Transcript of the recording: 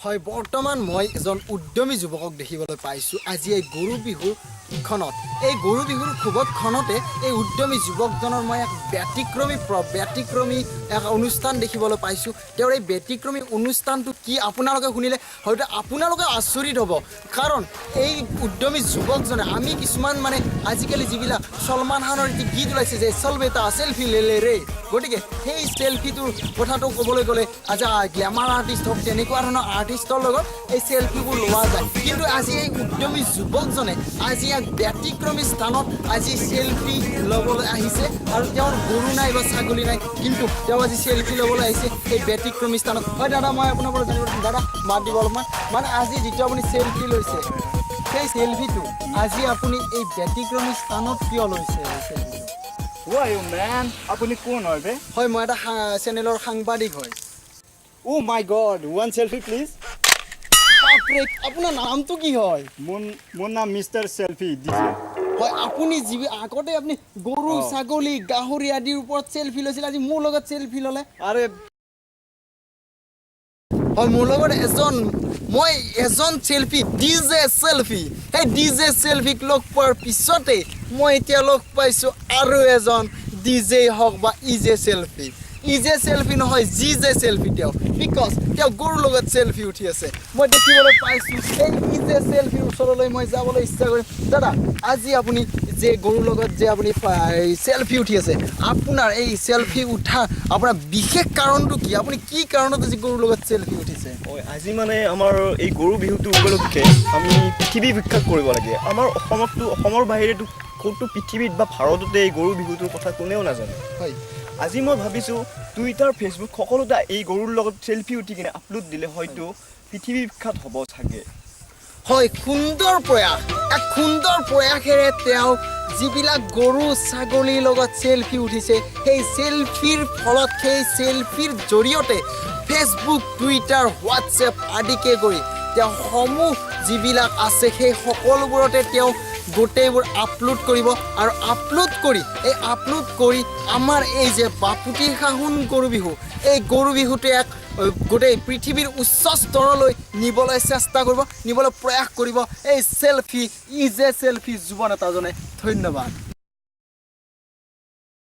হয়, বৰ্তমান মই এজন উদ্যমী যুৱকক দেখিবলৈ পাইছোঁ আজি এই গৰু বিহুৰ ক্ষণত। এই গৰু বিহুৰ শুভক্ষণতে এই উদ্যমী যুৱকজনৰ মই এক ব্যতিক্ৰমী এক অনুষ্ঠান দেখিবলৈ পাইছোঁ। তেওঁৰ এই ব্যতিক্ৰমী অনুষ্ঠানটো কি, আপোনালোকে শুনিলে হয়তো আপোনালোকে আচৰিত হ'ব। কাৰণ এই উদ্যমী যুৱকজনে, আমি কিছুমান মানে আজিকালি যিবিলাক ছলমান খানৰ এটি গীত ওলাইছে যে "চল বেটা চেলফি লে লে ৰে", গতিকে সেই চেলফিটোৰ কথাটো ক'বলৈ গ'লে আজি গ্লেমাৰ আৰ্টিষ্ট হওক, তেনেকুৱা ধৰণৰ আৰ্টিষ্টৰ লগত এই চেলফিবোৰ লোৱা যায়। কিন্তু আজি এই উদ্যমী যুৱকজনে আজি এক ব্যতিক্ৰমী স্থানত আজি চেলফি ল'বলৈ আহিছে আৰু তেওঁৰ গৰু নাই বা ছাগলী নাই, কিন্তু তেওঁ আজি চেলফি ল'বলৈ আহিছে এই ব্যতিক্ৰমী স্থানত। হয় দাদা, মই আপোনাৰ পৰা জানিব, দাদা, মাত দিব অলপমান। মানে আজি যিটো আপুনি চেলফি লৈছে, সেই চেলফিটো আজি আপুনি এই ব্যতিক্ৰমী স্থানত কিয় লৈছে এই চেলফিটো? Who are you, man? আপুনি কোন হয় বে? হয়, মই এটা চেনেলৰ সাংবাদিক হয়। Oh my God, one selfie, please. বাপৰে, আপোনাৰ নামটো কি হয়? মোৰ নাম মিষ্টাৰ চেলফি ডিজে। হয়, আপুনি যি আগতে আপুনি গৰু, ছাগলী, গাহৰি আদিৰ ওপৰত চেলফি লৈছিল, আজি মোৰ লগত চেলফি ল'লে। আৰে। হয়, মোৰ লগত এজন, মই এজন চেলফি ডিজে চেলফি, সেই ডিজে চেলফিক লগ পোৱাৰ পিছতে মই এতিয়া লগ পাইছোঁ আৰু এজন ডিজে হওক বা ইজে চেলফি, ইজে চেলফি নহয়, জি জে চেলফি তেওঁ, because তেওঁ গৰুৰ লগত চেলফি উঠি আছে মই দেখিবলৈ পাইছোঁ। এই ইজে চেলফিৰ ওচৰলৈ মই যাবলৈ ইচ্ছা কৰিম। দাদা, আজি আপুনি যে গৰুৰ লগত যে আপুনি চেলফি উঠি আছে, আপোনাৰ এই চেলফি উঠা আপোনাৰ বিশেষ কাৰণটো কি? আপুনি কি কাৰণত আজি গৰুৰ লগত চেলফি উঠিছে? হয়, আজি মানে আমাৰ এই গৰু বিহুটো উপলক্ষে আমি পৃথিৱী বিখ্যাত কৰিব লাগে। আমাৰ অসমততো, অসমৰ বাহিৰেতো ক'তো পৃথিৱীত বা ভাৰততে এই গৰু বিহুটোৰ কথা কোনেও নাজানে। আজি মই ভাবিছোঁ, টুইটাৰ, ফেচবুক সকলোতে এই গৰুৰ লগত চেলফি উঠি কিনে আপলোড দিলে হয়তো পৃথিৱী বিখ্যাত হ'ব চাগে। হয়, সুন্দৰ প্ৰয়াস। এক সুন্দৰ প্ৰয়াসেৰে তেওঁ যিবিলাক গৰু ছাগলীৰ লগত চেলফি উঠিছে, সেই চেলফিৰ ফলত, সেই চেলফিৰ জৰিয়তে ফেচবুক, টুইটাৰ, হোৱাটছএপ আদিকে কৰি তেওঁ সমূহ যিবিলাক আছে, সেই সকলোবোৰতে তেওঁ গোটেইবোৰ আপলোড কৰিব আৰু আপলোড কৰি, এই আপলোড কৰি আমাৰ এই যে বাপুতি সাহোন গৰু বিহু, এই গৰু বিহুটো এক গোটেই পৃথিৱীৰ উচ্চ স্তৰলৈ নিবলৈ চেষ্টা কৰিব, নিবলৈ প্ৰয়াস কৰিব এই চেলফি, ইজে চেলফি যুৱ নেতাজনে। ধন্যবাদ।